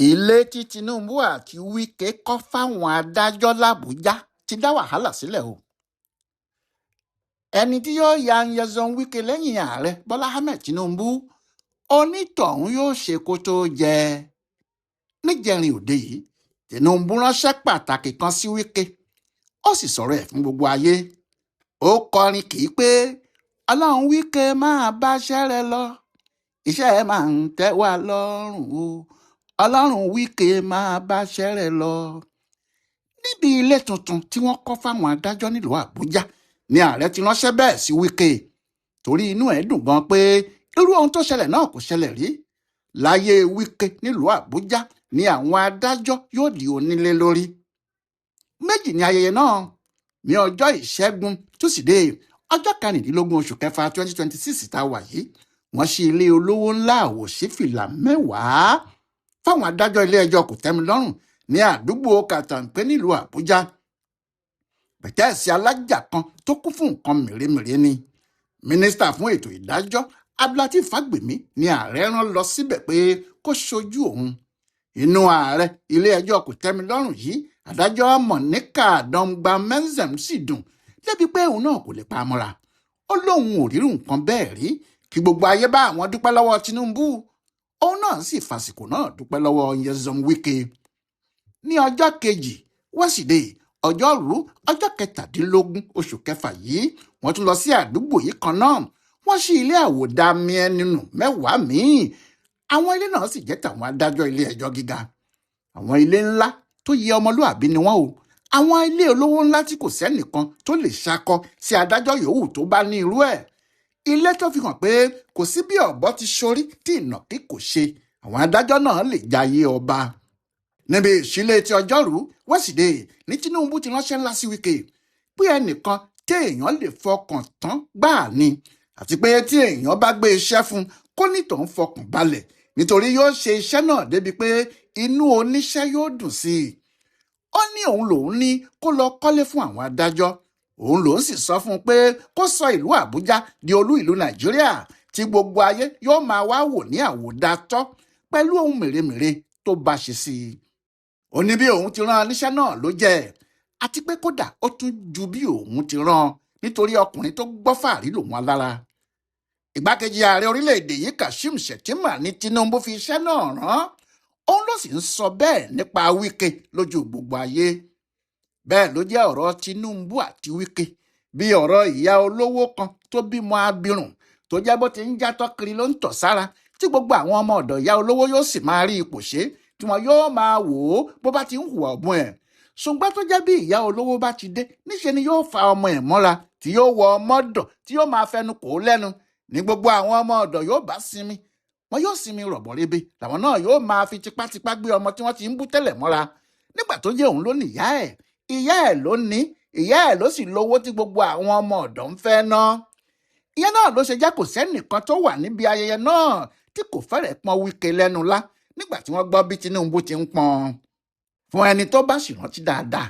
Ilé tí Tinubu àti Wike kọ́ fáwọn adájọ́ làbújá ti dá wàhálà sílẹ̀ o. Ẹni tí yóò ya Nyesom Wike lẹ́yìn Ààrẹ Bọ́lá Ahmed Tinubu, onítọ̀hún yóò ṣe kó tóó jẹ. Níjẹrin òde yìí, Tinubu ránṣẹ́ pàtàkì kan sí Wike, ó sì sọ̀rọ̀ ẹ̀ fún gbogbo ayé. Ó kọrin kì í pé Ọlọ́run Wike máa báṣẹ́ rẹ lọ, iṣẹ́ ẹ máa ń tẹ́ wa lọ́rùn o, Ọlọ́run Wike máa báṣẹ́ rẹ lọ. Níbi ilé tuntun tí wọ́n kọ́ fáwọn adájọ́ nílùú Àbújá ni ààrẹ ti ránṣẹ́ bẹ́ẹ̀ sí Wike, torí inú ẹ̀ dùn gan pé irú ohun tó ṣẹlẹ̀ náà kò ṣẹlẹ̀ rí láyé Wike. Nílùú Àbújá ni àwọn adájọ́ yóò di onílé lórí. Méjì ní ayẹyẹ náà. Ní ọjọ́ Ìṣẹ́gun Túsídẹ̀ẹ́, ọjọ́ 16 oṣù kẹfà 2026 tá a wà yìí, wọ́n ṣí ilé olówó ńlá àwòṣífìlà 10 fáwọn adájọ́ ilé ẹjọ́ kòtẹ́milọ́rùn ní àdúgbò Kàtàǹpé nílùú Àbújá. Pẹ̀tẹ́ẹ̀sì alájà kan tó kún fún nǹkan mèremère ni. Mínísítà fún ètò ìdájọ́, Abdulateef Fagbemi, ni ààrẹ rán lọ síbẹ̀ pé kó ṣojú òun. Inú ààrẹ ilé ẹjọ́ kòtẹ́milọ́rùn yìí, adájọ́ Monica Dongba Menzem, sì dùn débi pé òun náà kò lè pa á mọ́ra. Ó lóun ò rírun nǹkan bẹ́ẹ̀ rí, kí gbogbo ayé bá àwọn dúpẹ́ lọ́wọ́ Tinubu. Òun náà sì fàsìkò náà dúpẹ́ lọ́wọ́ Nyesom Wike. Ní ọjọ́ kejì, wẹ́sídẹ̀ẹ́, ọjọ́rú, ọjọ́ 17 oṣù kẹfà yìí, wọ́n tún lọ sí àdúgbò yìí kan náà. Wọ́n ṣí ilé àwòdàmí ẹnìnú 10 míì. Àwọn ilé náà sì jẹ́ tàwọn adájọ́ ilé ẹjọ́ gíga. Àwọn ilé ńlá tó yẹ ọmọlúàbí ni wọ́n o. Àwọn ilé olówó ńlá tí kò sẹ́nìkan tó lè ṣakọ sí adájọ́ yòówù tó bá ní irú ẹ̀. Ilé tó fi hàn pé kò sí bí ọ̀bọ ti ṣorí tí ìnàkí kò ṣe, àwọn adájọ́ náà lè jayé ọba. Níbi ìṣílẹ̀ tí ọjọ́rú wẹ́sídẹ̀ẹ́ ní Tinubu ti ránṣẹ́ ńlá sí Wike pé ẹnìkan téèyàn lè fọkàn tán gbáà ni, àti pé tí èèyàn bá gbé iṣẹ́ fún, kó nítòun fọkàn balẹ̀, nítorí yóò ṣe iṣẹ́ náà débi pé inú oníṣẹ́ yóò dùn sí i. Ó ní òun lòun ní kó lọ kọ́lé fún àwọn adájọ́, òun lòun sì sọ fún un pé kó sọ ìlú Àbújá di olú ìlú Nàìjíríà tí gbogbo ayé yóò máa wá wò ní àwòdàtọ́ pẹ̀lú ohun mèremère tó bá ṣe sí i. Ó ní bí òun ti rán níṣẹ́ náà ló jẹ́, àti pé kódà ó tún ju bí òun ti rán, nítorí ọkùnrin tó gbọ́ fàárí lòun alára. Ìgbákejì ààrẹ orílẹ̀-èdè yìí, Kashim Shettima, ní Tinubu fi iṣẹ́ náà rán. Òun ló sì ń sọ bẹ́ẹ̀ nípa Wike lójú gbogbo ayé. Bẹ́ẹ̀ ló jẹ́ ọ̀rọ̀ Tinubu àti Wike bí ọ̀rọ̀ ìyá olówó kan tó bímọ abirùn, tó jẹ́ bó ti ń játọ́ kiri ló ń tọ̀ sára, tí gbogbo àwọn ọmọ ọ̀dọ̀ ìyá olówó yóò sì máa rí ipò ṣe, tí wọn yóò máa wò ó bó bá ti ń hùwà ọ̀bùn ẹ̀. Ṣùgbọ́n tó jẹ́ bí ìyá olówó bá ti dé, níṣe ni yóò fa ọmọ ẹ̀ mọ́ra, tí yóò wọ ọmọ ọ̀dọ̀, tí yóò máa fẹnu kò ó lẹ́nu. Ní gbogbo àwọn ọmọ ọ̀dọ̀ yóò bá sinmi, wọn yóò sinmi rọ̀bọ̀rẹ́bẹ, làwọn náà yóò máa fi tipátipá gbé ọmọ tí wọ́n ti ń bú tẹ́lẹ̀ mọ́ra, nígbà tó jẹ́ òun ló ní ìyá ẹ̀, ìyá ẹ̀ ló ní ìyá ẹ̀, ló sì lówó tí gbogbo àwọn ọmọ ọ̀dọ̀ ń fẹ́ ná. Ìyẹn náà ló ṣe jẹ́ kò sẹ́nìkan tó wà níbi ayẹyẹ náà tí kò fẹ́rẹ̀ pọn Wike lẹ́nu lá nígbà tí wọ́n gbọ́ bí Tinubu ti ń pọn. Fún ẹni tó bá sì rántí dáadáa,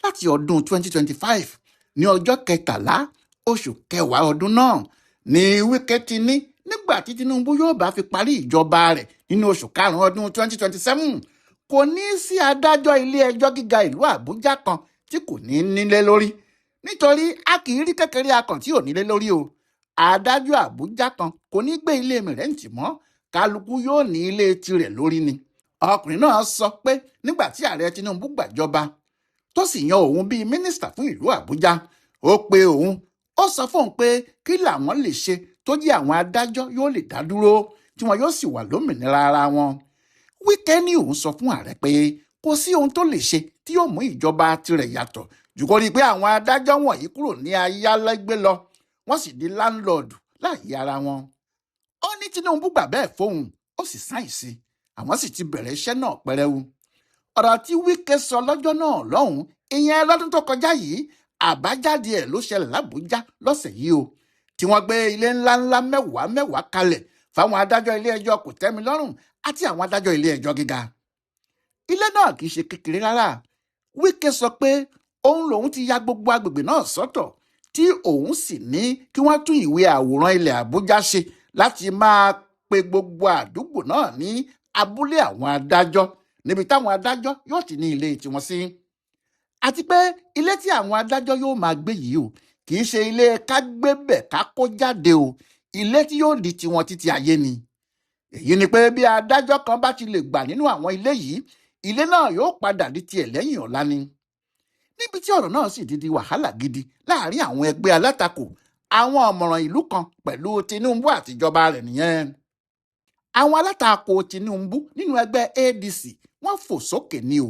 láti ọdún 2025, ní ọjọ́ 13 oṣù kẹwàá ọdún náà ní Wike ti ní nígbà tí Tinubu yóò bá fi parí ìjọba rẹ̀ nínú oṣù karùn-ún ọdún 2027, kò ní sí adájọ́ ilé ẹjọ́ gíga ìlú Àbújá kan tí kò ní nílé lórí, nítorí a kì í rí kékeré akàn tí ò nílé lórí o. Adájọ́ Àbújá kan kò ní gbé ilé mìrẹ́ǹtì mọ́, kálukú yóò ní ilé tirẹ̀ lórí ni. Ọkùnrin náà sọ pé nígbà tí ààrẹ Tinubu gbàjọba, tó sì yan òun bíi mínísítà fún ìlú Àbújá, ó pe òun, ó sọ fóun pé kí làwọn lè ṣe tó jẹ́ àwọn adájọ́ yóò lè dá dúró, tí wọn yóò sì wà lómìnira ara wọn. Wike ní òun sọ fún ààrẹ pé kò sí ohun tó lè ṣe tí yóò mú ìjọba tirẹ̀ yàtọ̀ jù kó rí i pé àwọn adájọ́ wọ̀nyí kúrò ní ayálégbé lọ, wọ́n sì di láńlọ́ọ̀dù láàyè ara wọn. Ó ní Tinubu gbà bẹ́ẹ̀ fóun, ó sì sáìn sí i, àwọn sì ti bẹ̀rẹ̀ iṣẹ́ náà pẹrẹwu. Ọ̀rọ̀ tí Wike sọ lọ́jọ́ náà lọ́hùn-ún, ìyẹn lọ́dún tó kọjá yìí, àbájáde ẹ̀ ló ṣẹlẹ̀ lábújá lọ́sẹ̀ yìí o, tí wọ́n gbé ilé ńláńlá mẹ́wàá mẹ́wàá kalẹ̀ fáwọn adájọ́ ilé ẹjọ́ kòtẹ́milọ́rùn àti àwọn adájọ́ ilé ẹjọ́ gíga. Ilé náà kì í ṣe kékeré rárá. Wike sọ pé òun lòun ti ya gbogbo agbègbè náà sọ́tọ̀, tí òun sì ní kí wọ́n tún ìwé àwòrán ilẹ̀ Àbújá ṣe láti máa pe gbogbo àdúgbò náà ní abúlé àwọn adájọ́. Níbi táwọn adájọ́ yóò ti ní ilé tiwọn sí, àti pé ilé tí àwọn adájọ́ yóò máa gbé yìí o, kì í ṣe ilé kágbébẹ̀ ká kó jáde o, ilé tí yóò di tiwọn títí ayé ni. Èyí ni pé bí adájọ́ kan bá ti lè gbà nínú àwọn ilé yìí, ilé náà yóò padà di tiẹ̀ lẹ́yìn ọ̀la ni. Níbi tí ọ̀rọ̀ náà sì ti di wàhálà gidi láàrin àwọn ẹgbẹ́ alátakò, àwọn ọ̀mọ̀ràn ìlú kan pẹ̀lú Tinubu àtijọba rẹ̀ nìyẹn. Àwọn alátakò Tinubu nínú ẹgbẹ́ ADC wọ́n fò sókè ni o,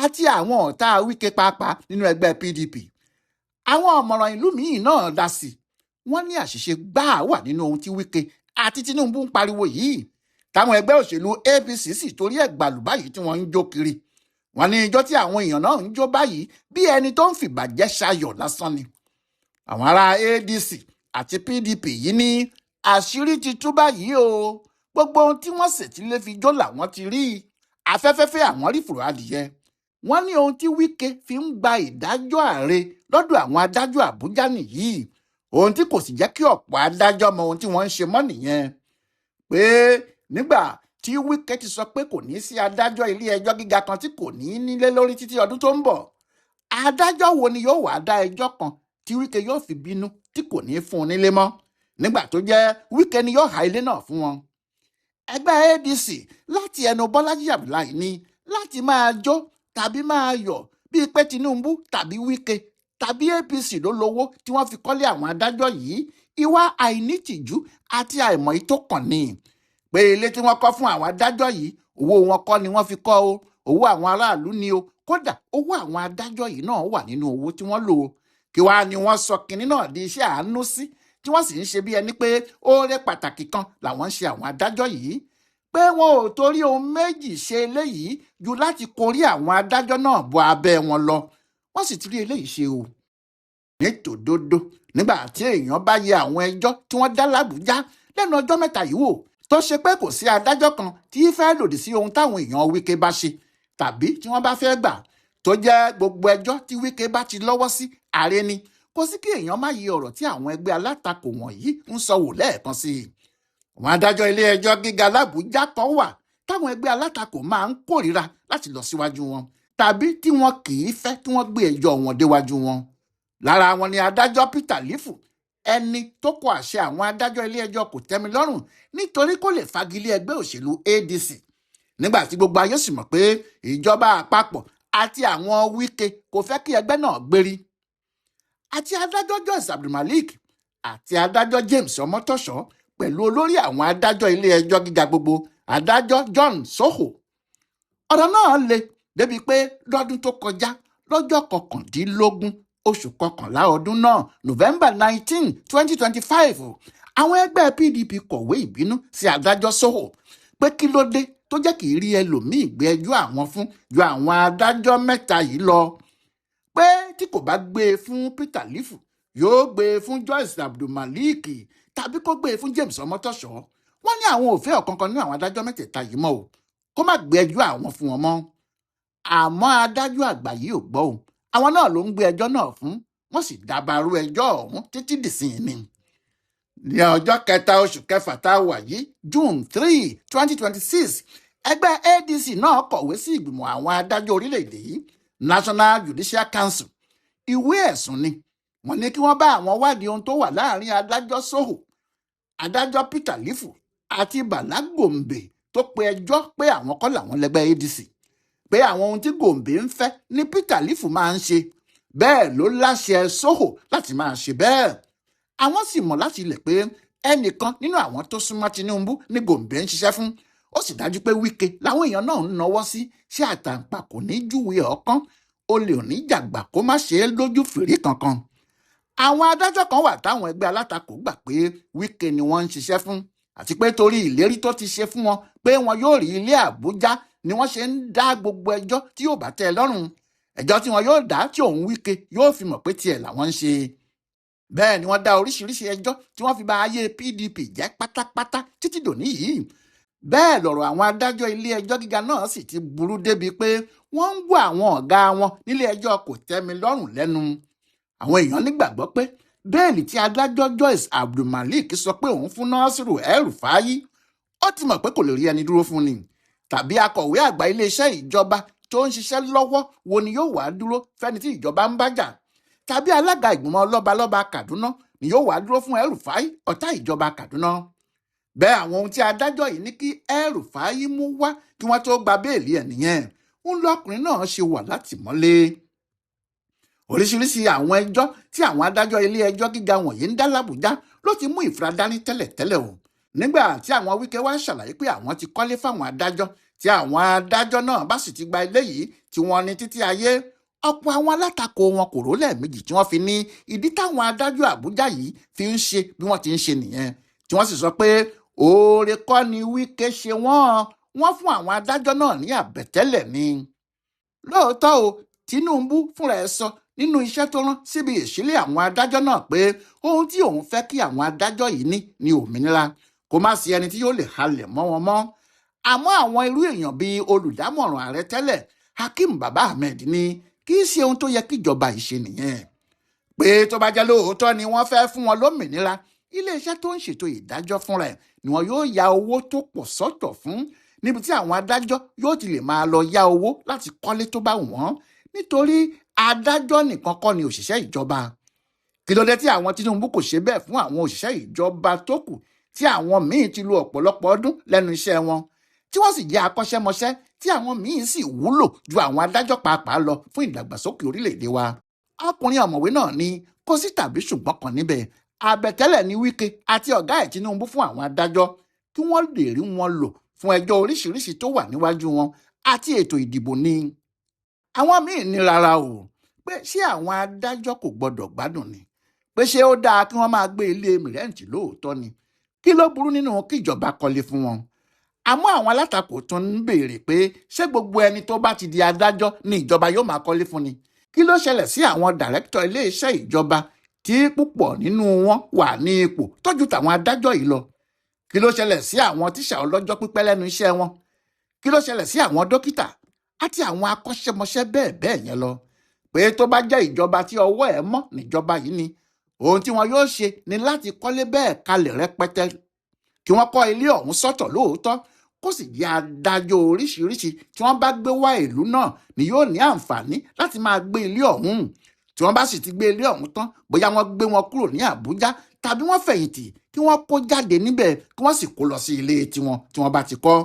àti àwọn ọ̀tá Wike pàápàá nínú ẹgbẹ́ PDP. Àwọn ọ̀mọ̀ràn ìlú míì náà dá sí i. Wọ́n ní àṣìṣe gbáà wà nínú ohun tí Wike àti Tinubu ń pariwo yìí, táwọn ẹgbẹ́ òṣèlú APC sì torí ẹ̀ gbàlù báyìí tí wọ́n ń jó kiri. Wọ́n ní ijó tí àwọn èèyàn náà ń jó báyìí bí ẹni tó ń fìbàjẹ́ ṣayọ̀ lásán ni. Àwọn ará ADC àti PDP yìí ní àṣírí ti tú báyìí o, gbogbo ohun tí wọ́n sì ti lè fi jó làwọn ti rí, afẹ́fẹ́fẹ́ àwọn rí fùrọ̀ adìyẹ. Wọ́n ní ohun tí Wike fi ń gba ìdájọ́ ààrẹ lọ́dọ̀ àwọn adájọ́ Àbújá nìyí, ohun tí kò sì jẹ́ kí ọ̀pọ̀ adájọ́ mọ ohun tí wọ́n ń ṣe mọ́ nìyẹn. Pé nígbà tí Wike ti sọ pé kò ní sí adájọ́ ilé ẹjọ́ gíga kan tí kò ní nílé lórí títí ọdún tó ń bọ̀, adájọ́ wo ni yóò wá dá ẹjọ́ kan tí Wike yóò fi bínú tí kò ní fún un nílé mọ́, nígbà tó jẹ́ Wike ni yóò há ilé náà fún wọn? Ẹgbẹ́ ADC láti ẹnu Bọ́lájí Abdullahi ní láti máa jó tàbí máa yọ̀ bíi pé Tinubu tàbí Wike tàbí APC ló lówó tí wọ́n fi kọ́lé àwọn adájọ́ yìí, ìwà àìnítìjú àti àìmọ̀ ìtókàn ni. Pé ilé tí wọ́n kọ́ fún àwọn adájọ́ yìí, owó wọn kọ́ ni wọ́n fi kọ́ o, owó àwọn aráàlú ni o, kódà owó àwọn adájọ́ yìí náà wà nínú owó tí wọ́n lò ó. Kí wàá ni wọ́n sọ kinní náà di iṣẹ́ àánú sí, tí wọ́n sì ń ṣe bí ẹni pé oore pàtàkì kan làwọn ń ṣe àwọn adájọ́ yìí, pé wọn ò torí ohun méjì ṣe eléyìí ju láti korí àwọn adájọ́ náà bọ abẹ́ wọn lọ. Wọ́n sì ti rí eléyìí ṣe o. Nítòdodo, nígbà tí èèyàn bá yẹ àwọn ẹjọ́ tí wọ́n dá l'Àbújá lẹ́nu ọjọ́ mẹ́ta yìí wò, tó ṣe pé kò sí adájọ́ kan tí í fẹ́ lòdì sí ohun táwọn èèyàn Wike bá ṣe tàbí tí wọ́n bá fẹ́ gbà, tó jẹ́ gbogbo ẹjọ́ tí Wike bá ti lọ́wọ́ sí ààrẹ ni, kò sí kí èèyàn má yẹ ọ̀rọ̀ tí àwọn ẹgbẹ́ alátakò wọ̀nyí ń sọ wò lẹ́ẹ̀kan sí i. Àwọn adájọ́ ilé ẹjọ́ gíga l'Àbújá kan wà táwọn ẹgbẹ́ alátakò máa ń kórìíra láti lọ síwájú wọn, tàbí tí wọn kì í fẹ́ kí wọ́n gbé ẹjọ́ wọn déwájú wọn. Lára wọn ni adájọ́ Peter Lifu, ẹni tó kọ àṣẹ àwọn adájọ́ ilé ẹjọ́ kò tẹ́mi lọ́rùn nítorí kó lè fagilé ẹgbẹ́ òṣèlú ADC, nígbà tí gbogbo ayé sì mọ̀ pé ìjọba àpapọ̀ àti àwọn Wike kò fẹ́ kí ẹgbẹ́ náà gbérí. Àti adájọ́ Joyce Abdulmalik àti adájọ́ James Ọmọtọ́ṣọ́ pẹ̀lú olórí àwọn adájọ́ ilé ẹjọ́ gíga gbogbo, adájọ́ John Soho. Ọ̀rọ̀ náà le débi pé lọ́dún tó kọjá, lọ́jọ́ 19 oṣù kọkànlá ọdún náà, November 19, 2025, àwọn ẹgbẹ́ PDP kọ̀wé ìbínú sí adájọ́ Soho pé kí ló dé tó jẹ́ kì í rí ẹlòmíì gbé ẹjọ́ àwọn fún ju àwọn adájọ́ mẹ́ta yìí lọ, pé tí kò bá gbé e fún Peter Lifu, yóò gbé e fún Joyce Abdulmalik tàbí kó gbé e fún James Ọmọtọ́ṣọ́. Wọ́n ní àwọn ò fẹ́ ọ̀kankan nínú àwọn adájọ́ mẹ́tẹ̀ẹ̀ta yìí mọ́ o, kó má gbé ẹjọ́ àwọn fún wọn mọ́. Àmọ́ adájọ́ àgbà yìí ò gbọ́ o, àwọn náà ló ń gbé ẹjọ́ náà fún, wọ́n sì dàbàrú ẹjọ́ ọ̀hún títí dìsìn ni. Ní ọjọ́ kẹta oṣù kẹfà tá a wà yìí, June 3, 2026, ẹgbẹ́ ADC náà kọ̀wé sí ìgbìmọ̀ àwọn adájọ́ orílẹ̀-èdè yìí, National Judicial Council. Ìwé ẹ̀sùn ni wọ́n ní kí wọ́n bá àwọn wádìí ohun tó wà láàrin adájọ́ Soho, adájọ́ Peter Lifu àti Bala Gombe tó pe ẹjọ́ pé àwọn kọ́ làwọn lẹ́gbẹ́ ADC, pé àwọn ohun tí Gombe ń fẹ́ ní Peter Lifu máa ń ṣe, bẹ́ẹ̀ ló láṣẹ Soho láti máa ṣe bẹ́ẹ̀. Àwọn sì mọ̀ láti ilẹ̀ pé ẹnìkan nínú àwọn tó súnmọ́ Tinubu ní Gombe ń ṣiṣẹ́ fún. Ó sì dájú pé Wike làwọn èèyàn náà ń nawọ́ sí, ṣé àtàǹpà kò ní júwe ọ̀kan, olè ò ní jàgbà kó má ṣe é lójú fèrè kankan. Àwọn adájọ́ kan wà táwọn ẹgbẹ́ alátakò gbà pé Wike ni wọ́n ń ṣiṣẹ́ fún, àti pé torí ìlérí tó ti ṣe fún wọn pé wọn yóò rí ilé Àbújá ni wọ́n ṣe ń dá gbogbo ẹjọ́ tí yóò bá tẹ́ ẹ lọ́rùn, ẹjọ́ tí wọn yóò dá tí òun Wike yóò fi mọ̀ pé tiẹ̀ làwọn ń ṣe. Bẹ́ẹ̀ ni wọ́n dá oríṣiríṣi ẹjọ́ tí wọ́n fi bà ayé PDP jẹ́ pátápátá títí dòní yìí. Bẹ́ẹ̀ lọ̀rọ̀ àwọn adájọ́ ilé ẹjọ́ gíga náà sì ti burú débi pé wọ́n ń gbọ́ àwọn ọ̀gá wọn nílé ẹjọ́ kò tẹ́mi lọ́rùn lẹ́nu. Àwọn èèyàn nígbàgbọ́ pé bẹ́ẹ̀lì tí adájọ́ Joyce Abdulmalik sọ pé òun fún Nasiru El-Rufai, ó ti mọ̀ pé kò lè rí ẹni dúró fún ni. Tàbí akọ̀wé àgbà iléeṣẹ́ ìjọba tó ń ṣiṣẹ́ lọ́wọ́ wo ni yóò wá dúró fẹ́ni tí ìjọba ń bá jà? Tàbí alága ìgbìmọ̀ lọ́balọ́ba Kaduna ni yóò wá dúró fún El-Rufai, ọ̀tá ìjọba Kaduna? Bẹ́ẹ̀ àwọn ohun tí adájọ́ yìí ní kí El-Rufai mú wá kí wọ́n tó gba béèlì ẹ̀ nìyẹn ń lọ́kùnrin náà ṣe wà látìmọ́lé. Oríṣiríṣi àwọn ẹjọ́ tí àwọn adájọ́ ilé ẹjọ́ gíga wọ̀nyí ń dá l'Àbújá ló ti mú ìfura dání tẹ́lẹ̀tẹ́lẹ̀ o. Nígbà tí àwọn Wike wá ṣàlàyé pé àwọn ti kọ́lé fáwọn adájọ́, tí àwọn adájọ́ náà bá sì ti gba ilé yìí tí wọ́n ní títí ayé, ọ̀pọ̀ àwọn alátakò wọn kò rò lẹ́ẹ̀mejì tí wọ́n fi ní ìdí táwọn adájọ́ Àbújá yìí fi ń ṣe bí wọ́n ti ń ṣe nìyẹn, tí wọ́n sì sọ pé oore kọ́ ni Wike ṣe wọ́n fún àwọn adájọ́ náà ní àbẹ̀tẹ́lẹ̀ ni. Lóòótọ́ o, Tinubu fúnra ẹ̀ sọ nínú iṣẹ́ tó rán síbi ìṣílẹ̀ àwọn adájọ́ náà pé ohun tí òun fẹ́ kí àwọn adájọ́ yìí ní ní òmìnira, kó má sí ẹni tí yóò lè halẹ̀ mọ́ wọn mọ́. Àmọ́ àwọn irú èèyàn bíi olùdámọ̀ràn ààrẹ tẹ́lẹ̀ Hakeem Baba Ahmed ní kì í ṣe ohun tó yẹ kíjọba yìí ṣe nìyẹn, pé tó bá jẹ́ lóòótọ́ ni wọ́n fẹ́ fún wọn lómìnira, iléeṣẹ́ tó ń ṣètò ìdájọ́ fúnra ẹ̀ ni wọn yóò ya owó tó pọ̀ sọ́tọ̀ fún, níbi tí àwọn adájọ́ yóò ti lè máa lọ yá owó láti kọ́lé tó bá wọ́n, nítorí adájọ́ nìkan kọ́ ni òṣìṣẹ́ ìjọba. Kí ló dé tí àwọn Tinubu kò ṣe bẹ́ẹ̀ fún àwọn òṣìṣẹ́ ìjọba tó kù, tí àwọn míín ti lu ọ̀pọ̀lọpọ̀ ọdún lẹ́nu iṣẹ́ wọn, tí wọ́n sì jẹ́ akọ́ṣẹ́mọṣẹ́, tí àwọn míín sì wúlò ju àwọn adájọ́ pàápàá lọ fún ìdàgbàsókè orílẹ̀-èdè wa? Ọkùnrin ọ̀mọ̀wé náà ní kò sí tàbí ṣùgbọ́n kan níbẹ̀, àbẹ̀tẹ́lẹ̀ ní Wike àti ọ̀gá ẹ̀ Tinubu fún àwọn adájọ́ kí wọ́n lè rí wọn lò fún ẹjọ́ oríṣiríṣi tó wà níwájú wọn àti ètò ìdìbò ni. Àwọn míín ní rárá o, pé ṣé àwọn adájọ́ kò gbọdọ̀ gbádùn ni? Pé ṣé ó dáa kí wọ́n máa gbé ilé mìrẹ́ǹtì lóòótọ́ ni? Kí ló burú nínú kíjọba kọ́lé fún wọn? Àmọ́ àwọn alátakò tún ń béèrè pé ṣé gbogbo ẹni tó bá ti di adájọ́ ni ìjọba yóò máa kọ́lé fún ni? Kí ló ṣẹlẹ̀ sí àwọn dàrẹ́kítọ̀ iléeṣẹ́ ìjọba tí púpọ̀ nínú wọn wà ní ipò tọ́jú tàwọn adájọ́ yìí lọ? Kí ló ṣẹlẹ̀ sí àwọn tíṣà ọlọ́jọ́ pípẹ́ lẹ́nu iṣẹ́ wọn? Kí ló ṣẹlẹ̀ sí àwọn dókítà àti àwọn akọ́ṣẹ́mọṣẹ́ bẹ́ẹ̀ bẹ́ẹ̀ yẹn lọ? Pé tó bá jẹ́ ìjọba tí ọwọ́ ẹ̀ mọ́ níjọba yìí ni, ohun tí wọn yóò ṣe ni láti kọ́lé bẹ́ẹ̀ kalẹ̀ rẹpẹtẹ, kí wọ́n kọ́ ilé ọ̀hún sọ́tọ̀ lóòótọ́, kó sì jẹ́ adájọ́ oríṣiríṣi tí wọ́n bá gbé wá ìlú náà ni yóò ní àǹfààní láti máa gbé ilé ọ̀hún. Tí wọ́n bá sì ti gbé ilé ọ̀hún tán, bóyá wọ́n gbé wọn kúrò ní Àbújá tàbí wọ́n fẹ̀yìntì, kí wọ́n kó jáde níbẹ̀ kí wọ́n sì kó lọ sí ilé tiwọn tí wọ́n bá ti kọ́.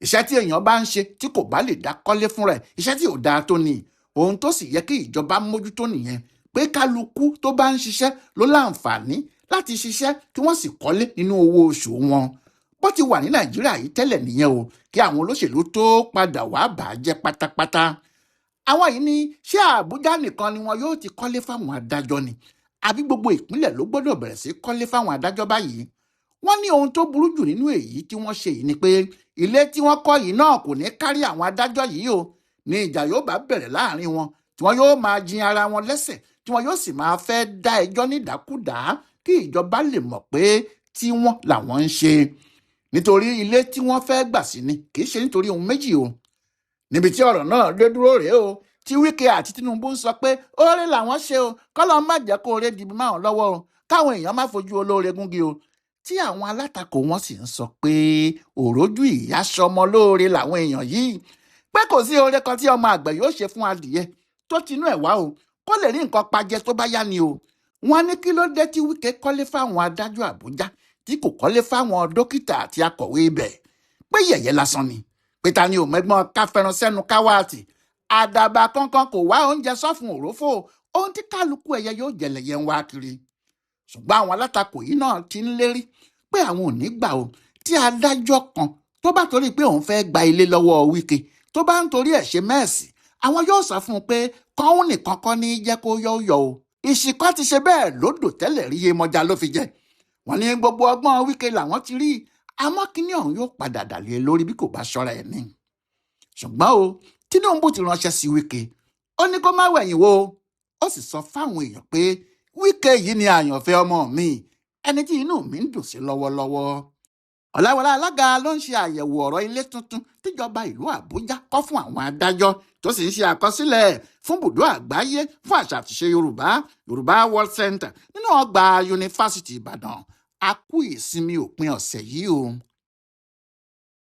Iṣẹ́ tí èèyàn bá ń ṣe tí kò bá lè dá kọ́lé fún rẹ̀, iṣẹ́ tí ò dáa tó ni. Ohun tó sì yẹ kí ìjọba mójútó nìyẹn, pé kálukú tó bá ń ṣiṣẹ́ ló láǹfààní láti ṣiṣẹ́ kí wọ́n sì kọ́lé nínú owó oṣù wọn. Bó ti wà ní Nàìjíríà yìí tẹ́lẹ̀ nìyẹn o, kí àwọn olóṣèlú tó padà wá bàjẹ́ pátápátá. Àwọn yìí ní ṣé Àbújá nìkan ni wọn yóò ti kọ́lé fáwọn adájọ́ ni? Àbí gbogbo ìpínlẹ̀ ló gbọ́dọ̀ bẹ̀rẹ̀ sí kọ́lé fáwọn adájọ́ báyìí? Wọ́n ní ohun tó burú jù nínú èyí tí wọ́n ṣe yìí ni pé ilé tí wọ́n kọ́ yìí náà kò ní kárí àwọn adájọ́ yìí o, ní ìjà yóò bá bẹ̀rẹ̀ láàrin wọn, tí wọ́n yóò máa jin ara wọn lẹ́sẹ̀, tí wọ́n yóò sì máa fẹ́ dá ẹjọ́ nídàkúdà kí ìjọba lè mọ̀ pé tí wọ́n làwọn ń ṣe. Nítorí ilé tí wọ́n fẹ́ gbà sí ni, kì í ṣe nítorí ohun méjì o. Níbi tí ọ̀rọ̀ náà dé dúró rèé o, tí Wike àti Tinubu ń sọ pé oore làwọn ṣe o, kọ́lọ́ má jẹ́ kó oore dìbò máa lọ́wọ́ o, káwọn èèyàn má fojú olóore gúngi o, tí àwọn alátakò wọn sì ń sọ pé òrójú ìyá sọmọ lóore làwọn èèyàn yìí, pé kò sí oore kan tí ọmọ àgbẹ̀ yóò ṣe fún adìyẹ tó tinú ẹ̀ wá o, kó lè rí nǹkan pajẹ tó bá yá ni o. Wọ́n ní kí ló dé tí Wike kọ́lé fáwọn adájọ́ Àbújá tí kò kọ́lé fáwọn dókítà àti akọ̀wé ibẹ̀, pé yẹ̀yẹ́ lásán ni, pé ta ni ò mẹ́gbọ́n ká fẹ́ràn sẹ́nu káwáàtì, àdàbà kankan kò wá oúnjẹ sọ́fun òrófó, ohun tí kálukú ẹyẹ yóò jẹlẹyẹ ń wá kiri. Ṣùgbọ́n àwọn alátakò yìí náà ti ń lérí pé àwọn ò ní gbà o, tí adájọ́ kan tó bá torí pé òun fẹ́ gba ilé lọ́wọ́ Wike tó bá ń torí ẹ̀ ṣe mẹ́ẹ̀sì, àwọn yóò sọ fún un pé kọ́hún nìkan kọ́ ní jẹ́ kó yọ́ yọ o. Ìṣìkọ́ ti ṣe bẹ́ẹ̀ lódò tẹ́lẹ̀ rí, Yemọja ló fi jẹ. Wọ́n ní gbogbo ọgbọ́n Wike làwọn ti rí, àmọ́ kíní ọ̀hún yóò padà dàlẹ́ lórí bí kò bá ṣọ́ra ẹ̀ ní. Ṣùgbọ́n o, Tinubu ti ránṣẹ́ sí Wike, ó ní kó má wẹ̀yìn wo, ó sì sọ fáwọn èèyàn pé Wike yìí ni àyànfẹ́ ọmọ mi, ẹni tí inú mi ń dùn sí lọ́wọ́lọ́wọ́. Ọ̀làwọlá alága ló ń ṣe àyẹ̀wò ọ̀rọ̀ ilé tuntun tíjọba ìlú Àbújá kọ́ fún àwọn adájọ́, tó sì ń ṣe àkọsílẹ̀ fún bùdó àgbáyé fún àṣà àtiṣe Yorùbá, Yorùbá World Center nínú ọgbà Yunifásítì Ìbàdàn. A kú ìsinmi òpin ọ̀sẹ̀ yìí o.